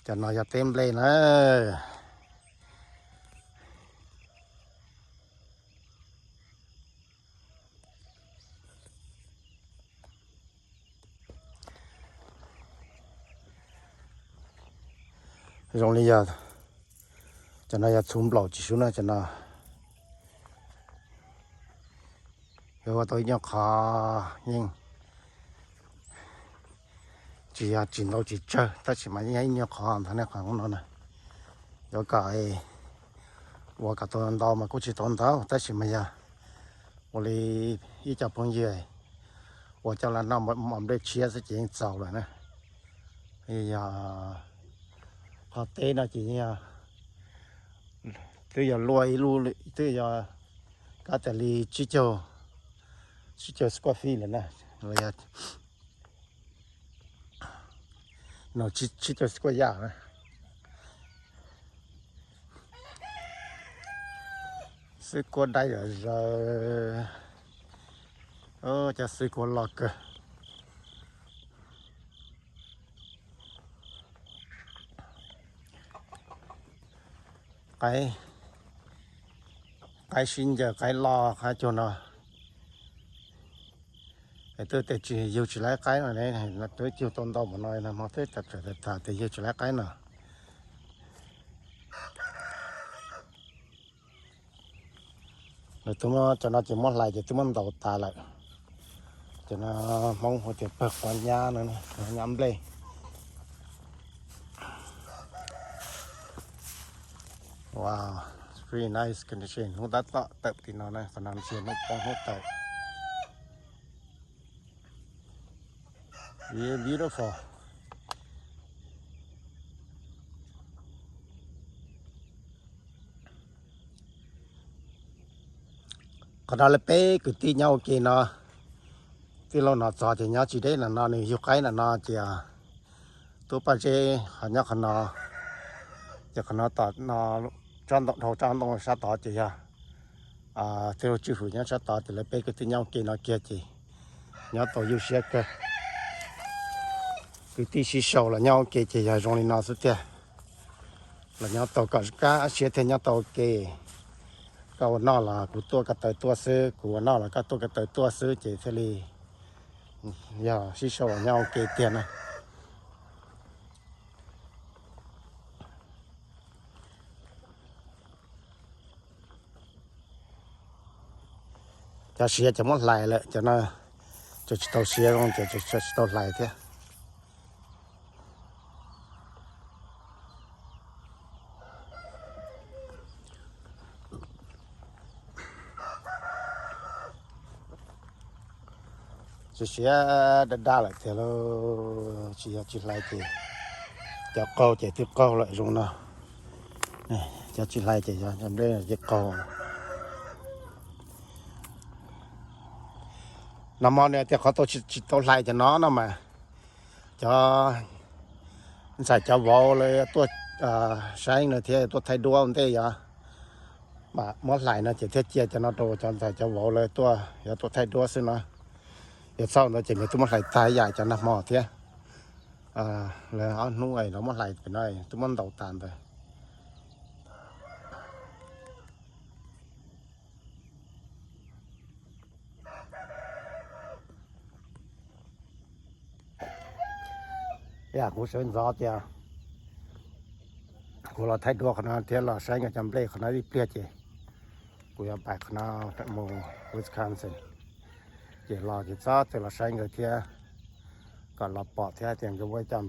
Cov no yog teb nplej na. Zoo li yog cov no yog txhuv nplaum tsis sub na cov no. Yuav ua tau ib nyuag qhov yeej tsis yog tsis ntau tsis tsawg tab sis mas yeej yog ib nyuag qhov ntawd ne qhov no na. Yuav kom ua kom tau ntau mas kuj tsis tau ntau tab sis mas yog ua li ib co phooj ywg ua coj los noj mov nplej tshiab xwb ces yeej txaus lawm na. Yog qhov teb no ces twb yog luaj ib lub, twb yog kab tas li tsib caug, tsib caug square feet lawm na. Yog no tsib caug square yard na. Xwb kuab dai zom zaws, cov xwb kuab loj kawg. Qaib, qaib sib ncaws qaib loj qab cuag no. Es twb tias tsis yug tsis laib qaib no ne, twb yug tau ntau npaum no no twb tas tas tas tias yug tsis laib qaib no. Lawv twb muab cov no ces muab hlais ces twb muab ntaus tas lawm. Cov no Hmoob hu tias pawg quav nyab no, quav nyab nplej. Wow, it's pretty nice condition. Hnub tab tom tawm tim no na, qhov no ntshe hnub poob hnub tawm. Beautiful. Qhov no lawv peb kwv tij nyob ua ke no, tij laug Nom Txos ces nyob tsis deb no no, nws yug qaib no no ces Tub Paj Zeb ho nyob qhov no. Ces qhov no tom no, tsob ntoo dhau tsob ntoo sab tod ces yog tij laug Tswj Hwm nyob sab tod, ces lawv peb kwv tij nyob ua ke no kiag ces nyob tau ywj siab kawg. Kwv tij sib sau los nyob ua ke ces yog zoo li no xwb tiag. Los nyob tau kom kaj siab thiaj nyob tau ua ke. Koj ua noj los kuv tuaj ko taw tuaj xwb, kuv ua noj los koj tuaj ko taw tuaj xwb ces thiaj li yog sib sau los nyob ua ke tiag na. Cov siav cov muab hlais lawm, cov no cov tsis tau siav zoo ces cov tsis tau hlais thiab. Tsis siav daj daj lawm tiag lauj, tsis yog tsis hlais ces cov qaug ces twb qaug lawm zoo no. Cov tsis hlais ces yog cov nplej ces qaug. Nag hmo nws tias qhov tau tsis tau hlais cov no no mas cov ntxhais cov vauv lawv tuaj saib no thiab tuaj thaij duab ua ntej yog mas muab hlais no ces thiaj cia cov no rau cov ntxhais cov vauv lawv tuaj, yuav tuaj thaij duab xwb no. Yuav txhob ntawd ces nws twb muab hlais tag yam cov nag hmo thiab. Lawv ob hnub los muab hlais pem no twb muab ntaus tas ntawd. Yam kuv sawv ntxov tias kuv los thaij duab qhov no thiab los saib nkawd cov nplej qhov no ib pliag ces kuv yuav pais qhov no mus Wisconsin. Ces los ces txhob txwm los saib nkawd thiab kom los pom thiab tias nkawd ua cov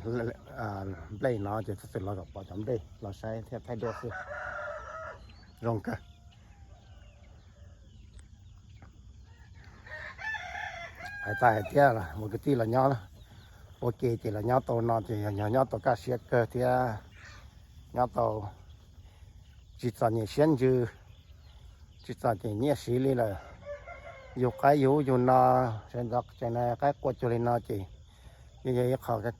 nplej no ces txhob txwm los kom pom cov nplej los saib thiab thaij duab xwb. Zoo kawg. Hais tag hais tias mus kwv tij los nyob ua ke ces los nyob tau no ces yog nyob tau kaj siab kawg thiab nyob tau tsis txom nyem siab ntsws, tsis txom nyem nyiaj siv li lawm. Yug qaib yug ub yug no, sawv ntxov tseem na qaib qua cuag li no ces yeej yog ib qho kaj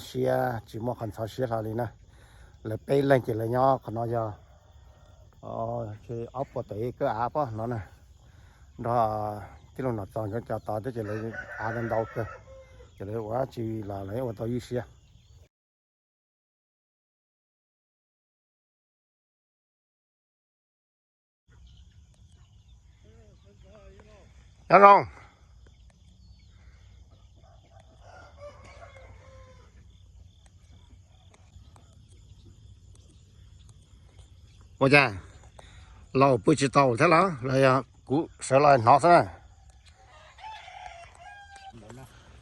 siab tsis muaj qhov ntxhov siab hlo li na. Lawv peb leeg ces lawv nyob qhov no yog ob puas tawm kawb av pob no na, nrog tij laug Nom Txos nkawd cov tod thiab ces lawv av ntau kawg, ces lawv ua dab tsi los lawv ua tau ywj siab. Nyob zoo. Ua cas laus pw tsis tau thiab los los yog kuv sawv los hnov xwb na?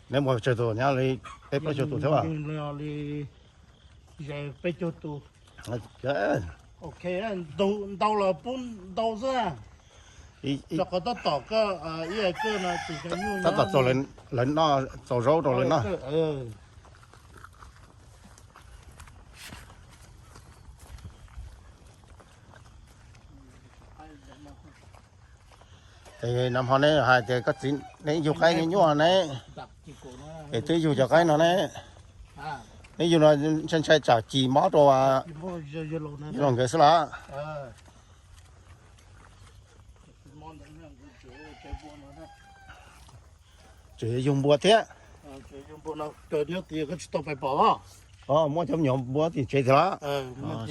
Neb muaj tsawg tus, nyob li peb plaub caug tus thiab os. Peb caug tus. Ntau los pub ntau xwb. Rau qhov tab tom koj ib koj no ces tab tom txaus lawv noj, txaus zaub rau lawv noj. Es nag hmo neb hais tias koj txiv neb yug qaib nyuaj nyuaj ne, es twb yug cov qaib no ne, neb yug no ntshai ntshai tsam cim mob rau yawg laus nkawd xwb los? Tseem yug npua thiab. Muab cov me nyuam npua tim tsev tiag los?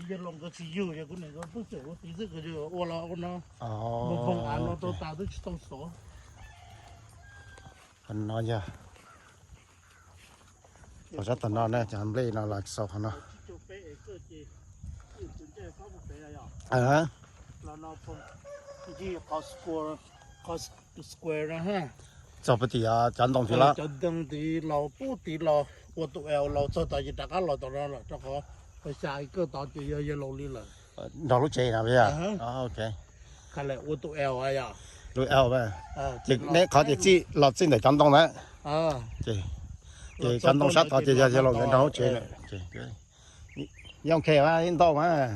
Yawg laus nkawd tsis yug, yog kuv niam nkawd pheej tseem ua tim xwb, ua los ua no, ua phooj av no rau tas twb tsis tau xov. No yog tom sab tom no na, cov nplej no los xaus qhov no. Txog puag tim cov ntoo tid los? Cov ntoo tid los puag tid los ua tus L los txog tod ces rov qab los tom no lawm, rau qhov xya kawg tod ces yog yawg laus li lawm. Nrog lub tsev no yog? Ua tus L yog lub L. Ces neb qhov ces txij los txij ntawm cov ntoo ntawd, ces cov ntoo sab tod ces yog yawg laus nkawd nrog lub tsev lawm. Yeej ok, ib ntau mas.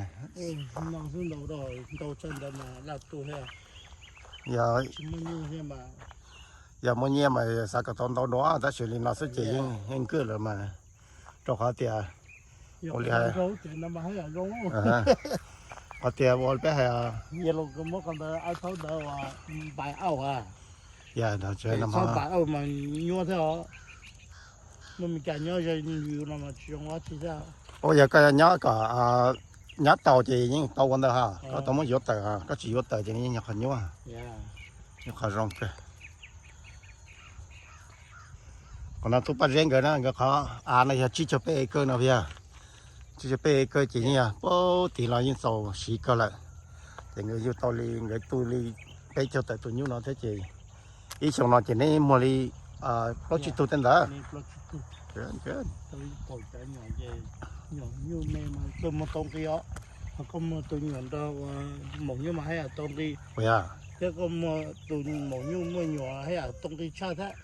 Yog muaj nyiaj mas xav kom tau ntau dua, tab sis li no xwb ces yeej yeej kawg lawm mas, rau qhov tias ua li hais, qhov tias ua peb hais, yog, txhob npam auj mas nyuaj thiab os. Muaj Meskas nyob, yus no mas tsis zoo dab tsi thiab. Ua yog koj nyob kom nyob tau ces yeej tau ua ntawd ha, koj tau muab yuav tawm, koj tsis yuav tawm ces yeej yog qhov nyuaj, yog qhov zoo kawg. Qhov no tub Paj Zeb nkawd na, nkawd qhov av no yog tsib caug peb acre no yog, tsib caug peb acre ces yeej yog puag tid los yeej txaus siv kawg lawm. Ces nkawd yug tau li, nkawd tu li peb caug tawm tus nyuj no thiab ces ib xyoo no ces neb muag li plaub tsib tug tej ntawd. Koj muag tus nyuam nrog maum nyuj mas haj yam tau nqi. Thiab koj muag tus maum nyuj muaj nyuam haj yam tau nqi tshaj thiab.